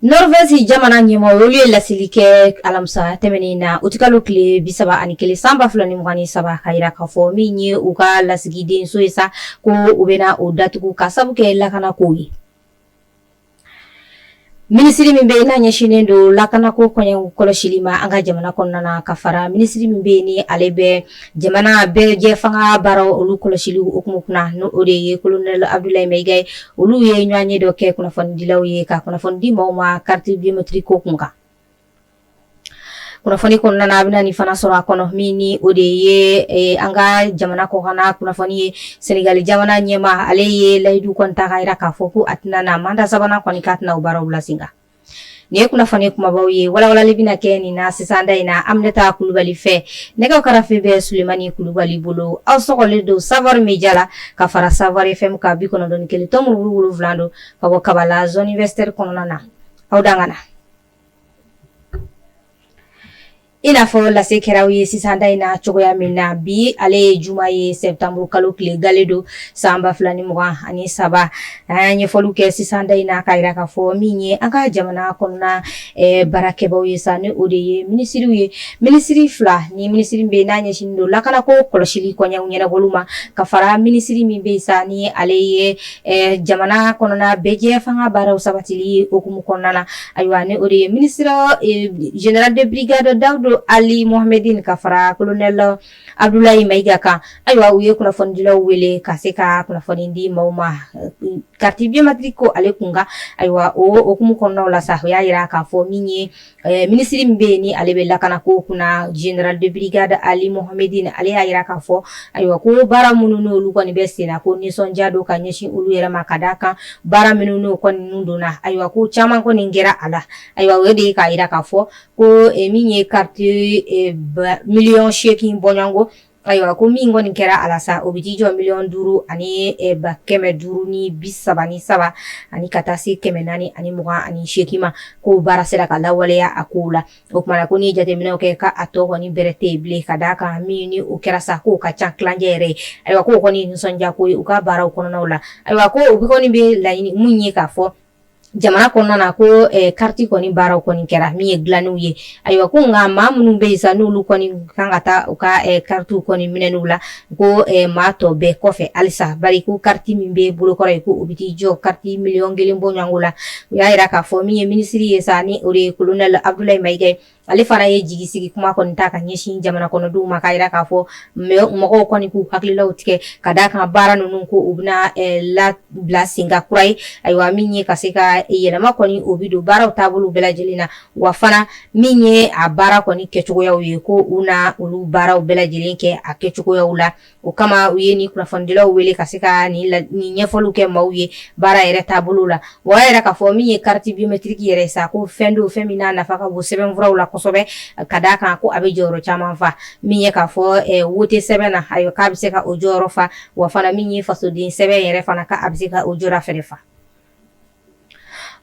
Norvège jamana ɲɛmaaw olu ye laseli kɛ alamisa tɛmɛnen na utikalo tile 31 san 2023 k'a jira k'a fɔ min ye u ka lasigidenso ye sa ko u bɛna o datugu ka sabu kɛ lakanako ye. Minisiri min bɛ yen n'a ɲɛsinnen don lakanako koɲɛw kɔlɔsili ma an ka jamana kɔnɔna na ka fara minisiri min bɛ yen ni ale bɛ jamana bɛɛjɛ fanga baaraw olu kɔlɔsili hukumu kunna n'o o de ye colonel Abdoulaye Maïga ye, olu ye ɲɔgɔnye dɔ kɛ kunnafonidilaw ye ka kunnafoni di maaw ma carte biométrique ko kun kan. Kunnafoni kɔnɔna na a bɛna nin fana sɔrɔ a kɔnɔ min ni o de ye an ka jamana kɔkanna kunnafoni ye. Senegali jamana ɲɛmaa ale ye layidu kɔni ta k'a jira k'a fɔ ko a tɛna na mandat sabanan kɔni k'a tɛna o baaraw bila sen kan. Nin ye kunnafoni kumabaw ye, walawalali bɛna kɛ nin na sisan da in na Aminata Kulubali fɛ. Nɛgɛw karafe bɛ Sulemani Kulubali bolo. Aw sɔgɔlen don Savoir Media la ka fara Savoir FM kan 91.7 don ka bɔ Kabala zone universitaire kɔnɔna na. Aw dangana. I n'a fɔ lase kɛra aw ye sisan da in na cogoya min na, bi ale ye juma ye, septembre kalo tile gale don san 2023. An ye ɲɛfɔliw kɛ sisan da in na k'a jira k'a fɔ min ye an ka jamana kɔnɔna baarakɛbaw ye sa, ni o de ye minisiriw ye, minisiri fila ni minisiri bɛ n'a ɲɛsinnen don lakanako kɔlɔsili koɲɛw ɲɛnabɔli ma, ka fara minisiri min bɛ sa ni ale ye jamana kɔnɔna bɛɛjɛ fanga baaraw sabatili hukumu kɔnɔna na. Ayiwa, ni o de ye ministre général de brigade Dawudu Ali Mohamedine ka fara colonel Abdoulaye Maïga kan. Ayiwa, u ye kunnafonidilaw wele ka se ka kunnafoni di maaw ma carte biométrique ko ale kun kan. Ayiwa, o hukumu kɔnɔnaw la sa, o y'a jira k'a fɔ min ye minisiri min bɛ yen ni ale bɛ lakanako kunna, général de brigade Ali Mohamedine, ale y'a jira k'a fɔ ayiwa ko baara minnu n'olu kɔni bɛ sen na, ko nisɔndiya don ka ɲɛsin olu yɛrɛ ma, ka d'a kan baara minnu n'o kɔni donna, ayiwa ko caman kɔni kɛra a la. Ayiwa, o de ye k'a jira k'a fɔ ko min ye carte miliyɔn 8 bɔɲɔgɔnko, ayiwa ko min kɔni kɛra a la sa, o bɛ t'i jɔ 5 533 ani ka taa se 428 ma, ko baara sera ka lawaleya a kow la. O tuma na ko n'i ye jateminɛw kɛ, k'a tɔ kɔni bɛrɛ tɛ yen bilen, ka d'a kan min ni o kɛra sa, k'o ka ca tilancɛ yɛrɛ ye. Ayiwa, k'o kɔni nisɔndiya ko ye u ka baaraw kɔnɔnaw la. Ayiwa, ko u kɔni bɛ laɲini mun ye k'a fɔ jamana kɔnɔna na ko kariti kɔni baaraw kɔni kɛra min ye dilanniw ye. Ayiwa, ko nka maa minnu bɛ yen sa, n'olu kɔni kan ka taa u ka karitiw kɔni minɛniw la, ko maa tɔ bɛɛ kɔfɛ halisa, bari ko kariti min bɛ bolokɔrɔ ye, ko o bɛ t'i jɔ kariti miliyɔn 1 bɔɲɔgɔnko la. U y'a jira k'a fɔ min ye minisiri ye sa, ni o de ye colonel Abdoulaye Maïga ye, ale fana ye jigi sigi kuma kɔni ta ka ɲɛsin jamana kɔnɔdenw ma, k'a jira k'a fɔ mɔgɔw kɔni k'u hakililaw tigɛ, ka d'a kan baara ninnu ko u bɛna labila sen kan kura ye. Ayiwa, min ye ka se ka yɛlɛma kɔni o bɛ don baaraw taabolo bɛɛ lajɛlen na, wa fana min ye a baara kɔni kɛcogoyaw ye, ko u na olu baaraw bɛɛ lajɛlen kɛ a kɛcogoyaw la. O kama u ye nin kunnafonidilaw wele ka se ka nin ɲɛfɔliw kɛ maaw ye baara yɛrɛ taabolo la. Wa y'a jira k'a fɔ min ye carte biométrique yɛrɛ sa, ko fɛn don, fɛn min n'a nafa ka bon sɛbɛnfuraw la kosɛbɛ, ka d'a kan ko a bɛ jɔyɔrɔ caman fa. Min ye k'a fɔ wote sɛbɛn na, ayiwa k'a bɛ se ka o jɔyɔrɔ fa, wa fana min ye fasoden sɛbɛn yɛrɛ fana, k'a bɛ se ka o jɔyɔrɔ fɛnɛ fa.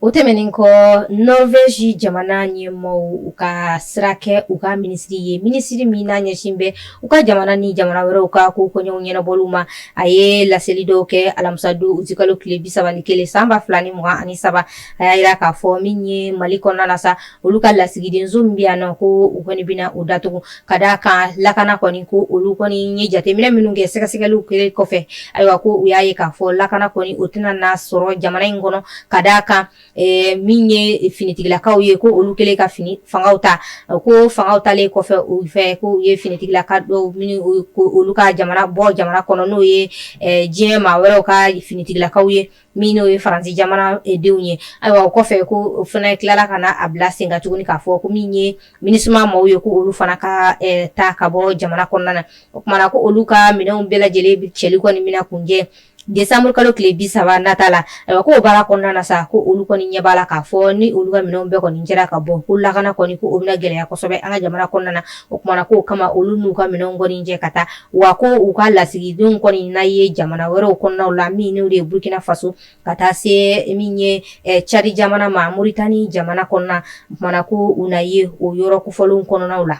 O tɛmɛnen kɔ, Norvège jamana ɲɛmaaw u ka sira kɛ u ka minisiri ye, minisiri min n'a ɲɛsin bɛ u ka jamana ni jamana wɛrɛw ka ko koɲɛw ɲɛnabɔliw ma. A ye laseli dɔw kɛ alamisa don utikalo tile 31 san 2023. A y'a jira k'a fɔ min ye Mali kɔnɔna na sa, olu ka lasigidenso min bɛ yan nɔ, ko u kɔni bɛna o datugu, ka d'a kan lakana kɔni, ko olu kɔni ye jateminɛ minnu kɛ sɛgɛsɛgɛliw kɛlen kɔfɛ, ayiwa ko u y'a ye k'a fɔ lakana kɔni o tɛna na sɔrɔ jamana in kɔnɔ, ka d'a kan min ye finitigilakaw ye, ko olu kɛlen ka fini fangaw ta, ko fangaw talen kɔfɛ u fɛ, ko u ye finitigilaka dɔw minnu olu ka jamana bɔ jamana kɔnɔ, n'o ye diɲɛ maa wɛrɛw ka finitigilakaw ye, min n'o ye Faransi jamana denw ye. Ayiwa, o kɔfɛ ko o fana tilala ka na a bila sen kan tuguni k'a fɔ ko min ye MINUSMA maaw ye, ko olu fana ka taa ka bɔ jamana kɔnɔna na. O tuma na ko olu ka minɛnw bɛɛ lajɛlen cɛli kɔni bɛna kuncɛ décembre kalo tile 30 nata la. Ayiwa, ko o baara kɔnɔna na sa, ko olu kɔni ɲɛ b'a la k'a fɔ ni olu ka minɛnw bɛɛ kɔni cɛra ka bɔ, ko lakana kɔni ko o bɛna gɛlɛya kosɛbɛ an ka jamana kɔnɔna na. O tuma na k'o kama olu n'u ka minɛnw kɔni cɛ ka taa, wa ko u ka lasigidenw kɔni na ye jamana wɛrɛw kɔnɔnaw la, min n'o de ye Burkina Faso, ka taa se min ye Tchad jamana ma, Mauritanie jamana kɔnɔna. O tuma na ko u na ye o yɔrɔ kofɔlenw kɔnɔnaw la.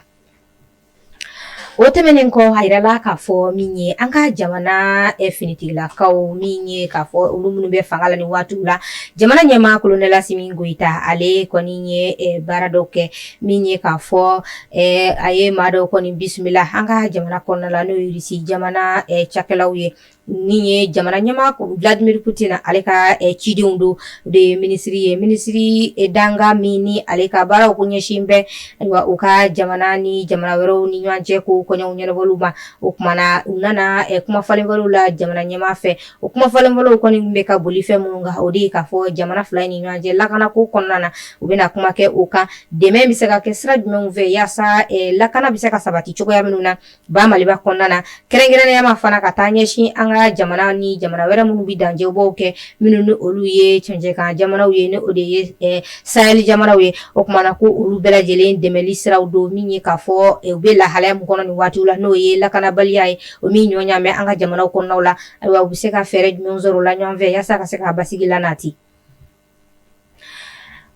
O tɛmɛnen kɔ, a yirala k'a fɔ min ye an ka jamana finitigilakaw, min ye k'a fɔ olu minnu bɛ fanga la ni waatiw la, jamana ɲɛmaa kolonɛli Asimi Goyita, ale kɔni ye baara dɔw kɛ, min ye k'a fɔ a ye maa dɔw kɔni bisimila an ka jamana kɔnɔna la, n'o ye Irisi jamana cakɛlaw ye, min ye jamana ɲɛmaa Vladimir Poutine ale ka cidenw don de ye minisiri ye, minisiri dankan min ni ale ka baaraw ko ɲɛsin bɛ ayiwa u ka jamana ni jamana wɛrɛw ni ɲɔgɔn cɛ ko kɔɲɔw ɲɛnabɔliw ma. O tuma na u nana kuma falenfalen la jamana ɲɛmaa fɛ. O kuma falenfalenw kɔni bɛ ka boli fɛn minnu kan, o de ye k'a fɔ jamana fila ni ɲɔgɔn cɛ lakanako kɔnɔna na, u bɛna kuma kɛ o kan, dɛmɛ bɛ se ka kɛ sira jumɛnw fɛ yaasa lakana bɛ se ka sabati cogoya minnu na ba Maliba kɔnɔna na, kɛrɛnkɛrɛnnenya ma fana ka taa ɲɛsin an ka jamana ni jamana wɛrɛ minnu bɛ dancɛbɔw kɛ, minnu ni olu ye cɛncɛnkan jamanaw ye, ni o de ye Sahel jamanaw ye. O tuma na ko olu bɛɛ lajɛlen dɛmɛli siraw don, min ye k'a fɔ u bɛ lahalaya min kɔnɔ nin waati la, n'o ye lakanabaliya ye, o min ɲɔ ɲa bɛ an ka jamanaw kɔnɔnaw la. Ayiwa, u bɛ se ka fɛɛrɛ jumɛn sɔrɔ o la ɲɔgɔn fɛ yaasa ka se ka basigi lanati.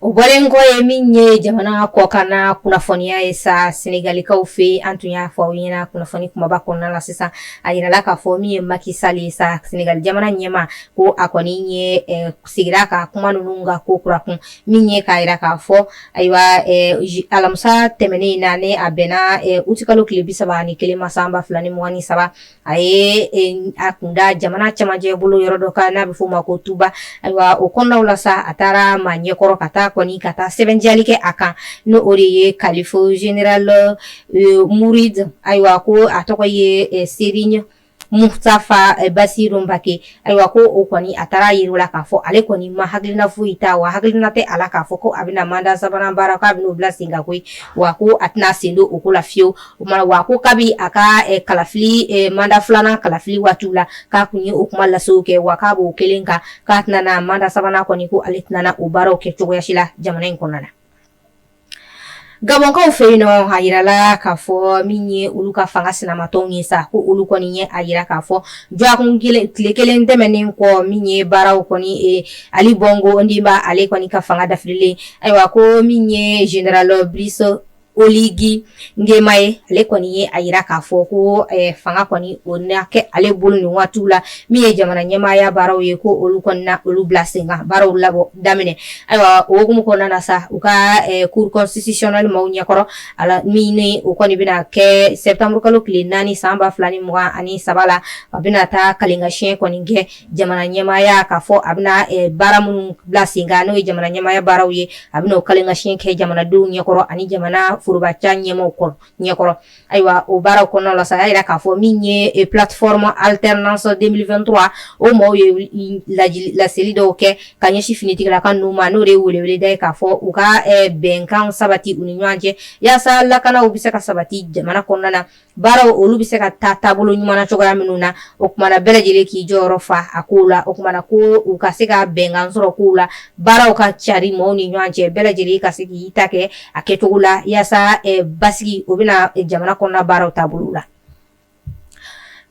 O bɔlen kɔ ye min ye jamana kɔkanna kunnafoniya ye sa, Senegalikaw fɛ, an tun y'a fɔ aw ɲɛna kunnafoni kumaba kɔnɔna la sisan, a yirala k'a fɔ min ye Macky Sall ye sa, Senegal jamana ɲɛmaa, ko a kɔni ye sigira ka kuma ninnu kan ko kura kun, min ye k'a yira k'a fɔ ayiwa alamisa tɛmɛnen in na, ni a bɛnna utikalo tile 31 ma san 2023, a ye a kunda jamana camancɛ bolo yɔrɔ dɔ kan n'a bɛ f'o ma ko Tuba. Ayiwa, o kɔnɔnaw la sa, a taara maa ɲɛkɔrɔ ka taa kɔni ka taa sɛbɛntiyali kɛ a kan, n'o o de ye khalife général mouride, ayiwa ko a tɔgɔ ye Serigne Moustapha Bassirou Mbacké. Ayiwa, ko o kɔni a taara yira la k'a fɔ ale kɔni ma hakilina foyi ta, wa hakilina tɛ a la k'a fɔ ko a bɛna mandat sabanan baara, k'a bɛn'o bila sen kan koyi, wa ko a tɛna sen don o ko la fiyewu. O tuma wa ko kabi a ka kalafili mandat filanan kalafili waatiw la, k'a tun ye o kuma lasew kɛ, wa k'a b'o kelen kan, k'a tɛna na mandat sabanan kɔni, ko ale tɛna na o baaraw kɛ cogoya si la jamana in kɔnɔna na. Gabɔnkaw fɛ yen nɔ, a yirala k'a fɔ min ye olu ka fanga sinamatɔnw ye sa, ko olu kɔni ye a yira k'a fɔ dɔgɔkun kelen tile kelen tɛmɛnen kɔ, min ye baaraw kɔni Ali Bongo Ondimba ale kɔni ka fanga dafirilen, ayiwa ko min ye général Brice Oligui Nguema ye, ale kɔni ye a yira k'a fɔ ko fanga kɔni o na kɛ ale bolo nin waatiw la, min ye jamana ɲɛmaaya baaraw ye, ko olu kɔni na olu bila sen kan, baaraw labɔ daminɛ. Ayiwa, o hukumu kɔnɔna na sa, u ka cour constitutionnelle maaw ɲɛkɔrɔ ala min ni o kɔni bɛna kɛ septembre kalo tile 4 san 2023 la, a bɛna taa kalenkasiyɛn kɔni kɛ jamana ɲɛmaaya, k'a fɔ a bɛna baara minnu bila sen kan, n'o ye jamana ɲɛmaaya baaraw ye, a bɛna o kalenkasiyɛn kɛ jamanadenw ɲɛkɔrɔ ani jamana forobaca ɲɛmaaw ɲɛkɔrɔ. Ayiwa, o baaraw kɔnɔna la sa, a y'a yira k'a fɔ min ye plateforme alternance 2023, o maaw ye laseli dɔw kɛ ka ɲɛsin finitigilaka ninnu ma, n'o de ye weleweleda ye k'a fɔ u ka bɛnkan sabati u ni ɲɔgɔn cɛ yaasa lakanaw bɛ se ka sabati jamana kɔnɔna na, baaraw olu bɛ se ka taa taabolo ɲuman na cogoya minnu na. O tuma na bɛɛ lajɛlen k'i jɔyɔrɔ fa a kow la. O tuma na ko u ka se ka bɛnkan sɔrɔ kow la, baaraw ka cari maaw ni ɲɔgɔn cɛ, bɛɛ lajɛlen ka se k'i ta kɛ a kɛcogo la yaasa basigi o bɛna jamana kɔnɔna baaraw taabolo la.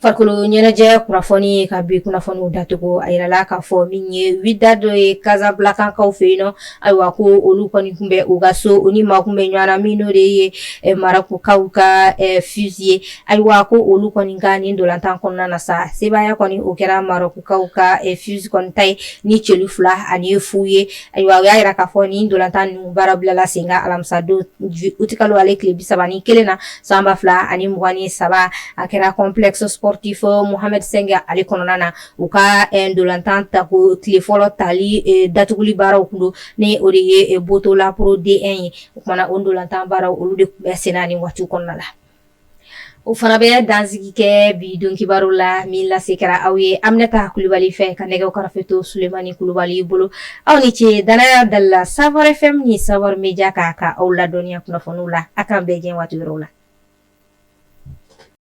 Farikolo ɲɛnajɛ kunnafoni ka bi kunnafoniw datugu, a yirala k'a fɔ min ye Wydad dɔ ye Casablanca-kaw fɛ yen nɔ, ayiwa ko olu kɔni tun bɛ u ka so, u ni maa tun bɛ ɲɔgɔn na, min n'o de ye Marɔkukaw ka FUS ye. Ayiwa, ko olu kɔni ka nin ntolantan kɔnɔna na sa, sebaaya kɔni o kɛra Marɔkukaw ka FUS kɔni ta ye ni celu 2-0 ye. Ayiwa, u y'a yira k'a fɔ nin ntolantan ninnu baara bilala sen kan alamisa don utikalo ale tile 31 na san 2023, a kɛra complexe sportif Mohamed cinq ale kɔnɔna na. U ka ntolantan tako tile fɔlɔ tali datuguli baaraw tun don, ni o de ye Botola Pro D1 ye. O tuma na o ntolantan baaraw olu de tun bɛ senna nin waati kɔnɔna la. O fana bɛ dansigi kɛ bi don kibaru la, min lase kɛra aw ye Aminata Kulubali fɛ, ka nɛgɛw karafe to Sulemani Kulubali bolo. Aw ni ce danaya dali la Savoir FM ni Savoir Media kan ka aw ladɔnniya kunnafoniw la. A k'an bɛn diɲɛ waati wɛrɛw la.